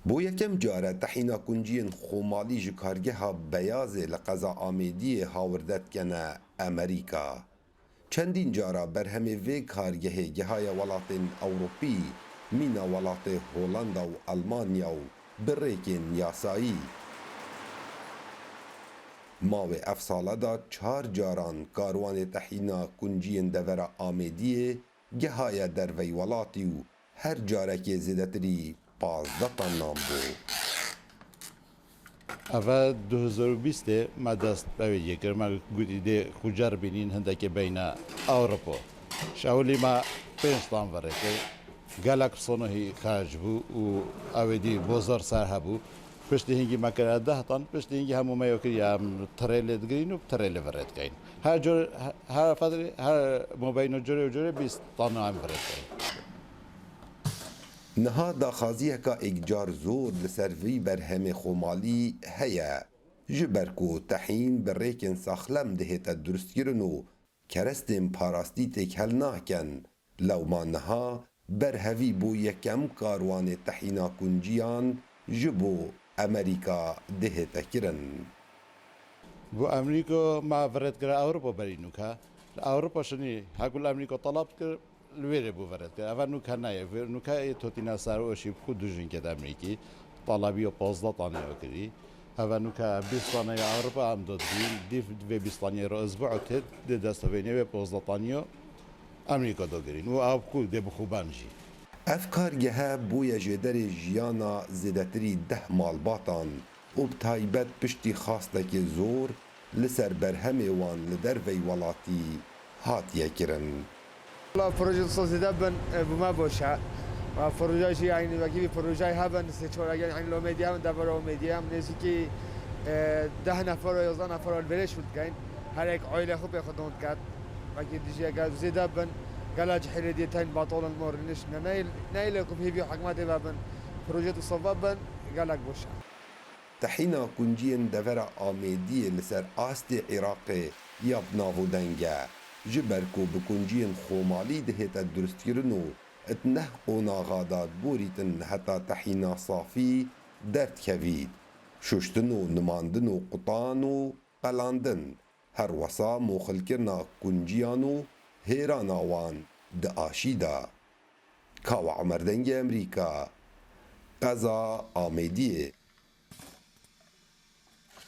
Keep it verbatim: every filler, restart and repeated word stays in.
Bo yekem car e tehîna kunciyên xomalî ji kargeha Beyazê li qeza Amêdiyê hawirde dikene Amerîka. Çendîn cara berhemê vê kargehê gihaye welatên Ewropî, mîna welatê Holanda û Elmanya û bi rêkên yasayî. Mawê ev sale de çar caran karwanê tehîna kunciyên devera Amêdiyê gihaye dervey welatî û her carekê zêdetirî pazdeh tanan bû. Eve du hezar û bîstê me dest bi wê yê kir. Me gotî dê xwe ceribînîn hindekê beyne Ewropa. Ji ewilî me pênc tan verê kir. Gelek sonohî xerc bû û ew ê dî bozor ser hebû. Piştî hingî me kire deh tan, piştî hingî hemû me yo kiriye, em tirêlê digirîn û tirêlê verê dikeyin. Her cor, her fetrê, her mobeyno corê û corê bîst tan em verê dikeyin. Niha daxaziyeka êkcar zor li ser vî berhemê xomalî heye, ji ber ku tehîn bi rêkên saxlem dihête durustkirin û kerestên parastî têkel nakin, lewma niha berhevî bo yekem karwanê tehîna kunciyan ji bo Amerîka dihête kirin. Bo Amerîka me verêt kira Ewropa berî nûke. Li Ewropa şinî heku li Amerîka telab kir, li wê rê bû verêt kir. Eve nûke nayê. Vê nûke ê totîna ser û eşî bi xwe du jinkê de Amerîkî. Talabiyo pazdeh tane yo kirî. Eve nûke bîst tane ya Ewropa em do dibîn. Dîv vê bîst taniyê ro ezbu tê dê dest vê nê vê pazdeh taniyo Amerîka do girîn. Û ew ku dê bi xwe ben jî. Ev kargehe bûye jêderê jiyana zêdetirî deh malbatan û bi taybet piştî xastekê zor li ser berhemê wan li dervey welatî hatiye kirin. Valla proje wisa zêde bin, e, bo me boş e. Ve proje jî eynî wekî vî projeyê hebin, sê çar eger eynî li Omêdiyê hebin, devera Omêdiyê em nêzîkî, e, deh nefer û yazdeh nefer alverêş dikeyin. Her yek aîlê xwe pê xwe don diket. Wekî dijî eger zêde bin, gela cihêlê dî tên betal in, ma rêniştine. Neyl-, neylê ku bi hêvî hikûmetê vebin, proje wisa vebin, gelek boş e. Tehîna kunciyên devera Amêdiyê li ser astê Iraqê ya bi nav û deng e. Ji ber ku bi kunciyên xomalî dihête durustkirin û di neh qonaxa de diborîtin heta tehîna safî derdikevît, şuştin û nimandin û qutan û qelandin, her wesa moxilkirina kunciyan û hêrana wan di aşî de. Kawa Omer, Dengê Amerîka, qeza Amêdiyê.